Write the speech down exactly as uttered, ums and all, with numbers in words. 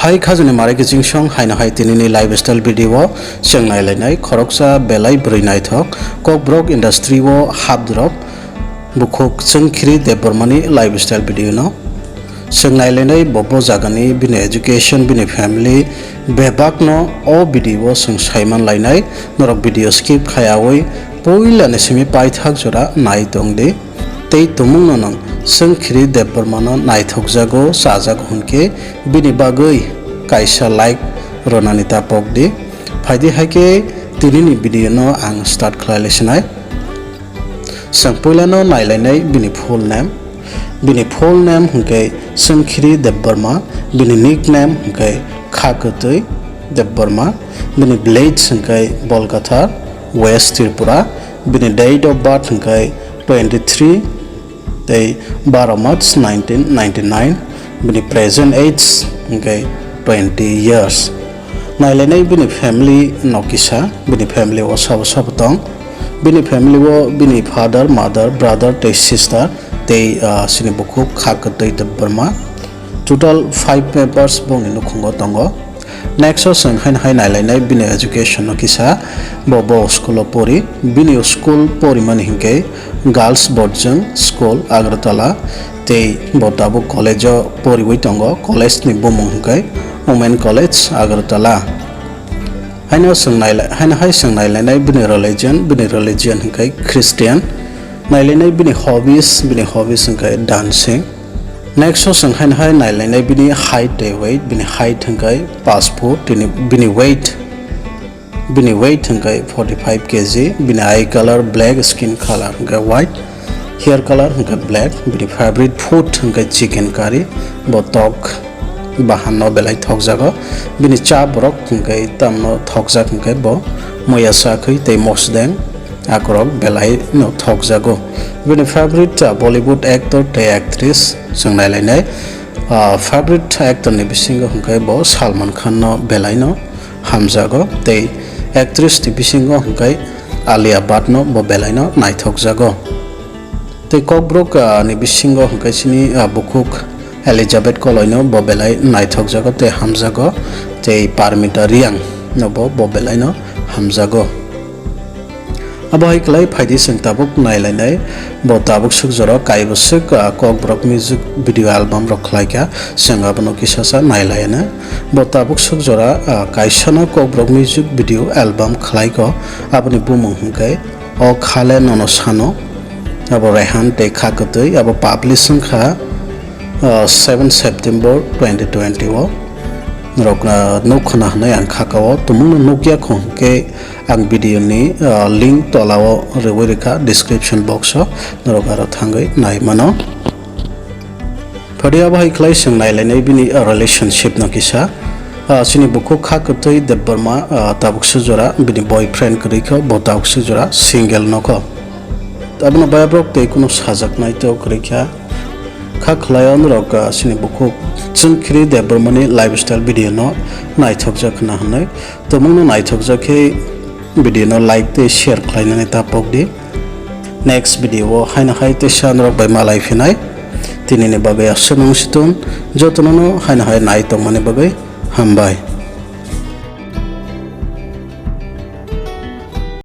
Hai khajani mare kiching song haino hai tinini lifestyle video o chwng nailainai khoroksa belai bwrwi naithok Kokborok industry o hapdrop bukhuk Chwngkhiri Debbarmani lifestyle video no. Chwng nailainai bo bo jagani bini education, bini family bebakno o video o chwng saiman lainai. Norok video skip khaiyawi puilani simi paithak jora nai tongdi. Tei tumungno nwng Chwngkhiri Debbarmano naithokjago, chajago hwnkhe bini bagwi kaisa like rwnani ta pokdi. Phaidi hai khe tinini video no ang start khlai lai sinai. Chwng puilano nailainai bini full name. Bini full name hwnkhe Chwngkhiri Debbarma, bini nickname hwnkhe Kha Kwtwi Debbarma, bini village hwnkhe Bolkathar, West Tripura, bini date of birth hwnkhe twenty three tei baro March nineteen ninety nine, bini present age hwnkhe twenty years. Nailainai bini family no kisa, bini family o sabo sabo tong. Bini family o bini father, mother, brother tei sister tei, ah, chini bukhuk Kha Kwtwi Debbarma. Total five members bongni nukhungo tongo. Next o chwng haino hai nailainai bini education no kisa, bo bo school o pori. Bini school porimani hwnkhe Girls Boarding School Agartala, tei bo tabuk college o poriwi tongo. College ni bumung hwnkhe Women College Agartala. Haino chwng nailai-, haino hai chwng nailainai bini religion, bini religion hwnkhe Christian. Nailainai bini hobbies, bini hobbies hwnkhe dancing. Next o chwng haino hai nailainai bini height tei weight, bini height hwnkhe paanch foot, tini bini weight, bini weight hwnkhe forty five K G, bini eye color black, skin color hwnkhe white, hair color hwnkhe black, bini favorite food hwnkhe chicken curry, bo tok bahan no belai thokjago, bini cha borok hwnkhe tamno thokjak hwnkhe bo muya chakhwi tei mosdeng akorok belai no thokjago. Bini favorite, ah, Bollywood actor tei actress chwng nailainai. Ah, favorite actor ni bisingo hwnkhe bo Salman Khan no belai no hamjago tei actress ni bisingo hwnkhe Alia Bhatt no bo belai no naithokjago. Tei Kokborok, ah, ni bisingo hwnkhe chini, ah, bukhuk Elizabeth Koloi no bo belai naithokjago tei hamjago, tei Parmita Reang no bo, bo belai no hamjago. Abo hai kwlai phaidi chwng tabuk nailainai, bo tabuk swk jora kaibo swk, ah, Kokborok music video album rok khlaikha, chwng abono kisa sa nailaina. Bo tabuk swk jora, ah, kaisa no Kokborok music video album khlaikho, aboni bumung hwnkhe O Khale Nono Sano, abo Rehan tei Kha Kwtwi, abo publish wngkha, ah, seven September twenty twenty o. Norok, ah, nuk khna hwnwi ang khaka o tumungno nukya kho hwnkhe ang video ni, ah, link tola o rwui rwkha description box o, norok aro thangwi nai mano. Phadi abo hai khlai chwng nailainai bini, ah, relationship no kisa. Ah, chini bukhuk Kha Kwtwi Debbarma, ah, tabuk se jora bini boyfriend kwrwi kho, bo tabuk se jora single no kho. Abono bayabrok tei kunu sajaknai tei kwrwi kha. Kha khlai o norok, ah, chini bukhuk Chwngkhiri Debbarmani lifestyle video no naithokjak khna hwnwi. Tumungno naithokjak khe video no like tei share khlainani ta pokdi. Next video o haino hai teisa norok bai malai phinai. Tinini bagwi aswk nung situng, jotono no haino hai nai tongmani bagwi hambai.